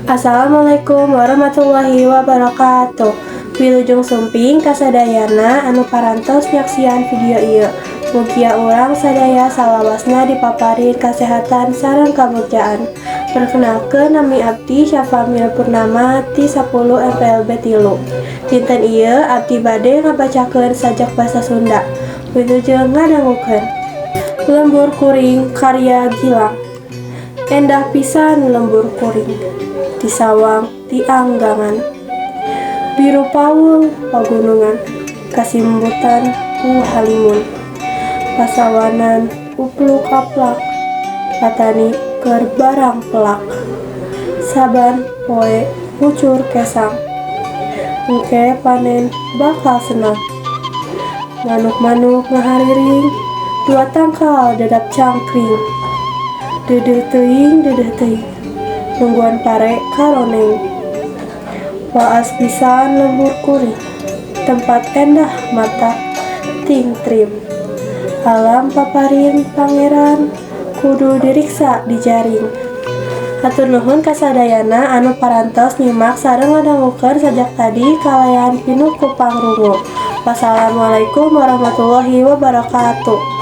Assalamualaikum warahmatullahi wabarakatuh. Wilujeng sumping kasadayana anu parantos nyaksian video ieu. Mugia urang sadaya salawasna dipaparin kasehatan sareng kabagjaan. Perkenalkeun, nami abdi Syafamil Purnama ti 10 MPLB 3. Dinten ieu abdi bade ngabacakeun sajak basa Sunda. Wilujeng ngadangukeun. Lembur Kuring karya Gilang. Endah pisan lembur kuring disawang ti anggangan. Biru paul pagunungan kasimbutan ku halimun. Pasawanan upluk aplak, patani keur barang pelak. Saban poe ngucur kesang, engke panen bakal senang. Manuk-manuk ngahariring, dua tangkal dadap cangkring. Deudeuh teuing, deudeuh teuing, nungguan pare karoneng. Waas pisan lembur kuring, tempat endah matak tingtrim. Alam paparin Pangeran kudu diriksa dijaring. Hatur nuhun kasadayana anu parantos nyimak sareng ngadangukeun sajak tadi kalayan pinuh ku pangrungu. Wassalamualaikum warahmatullahi wabarakatuh.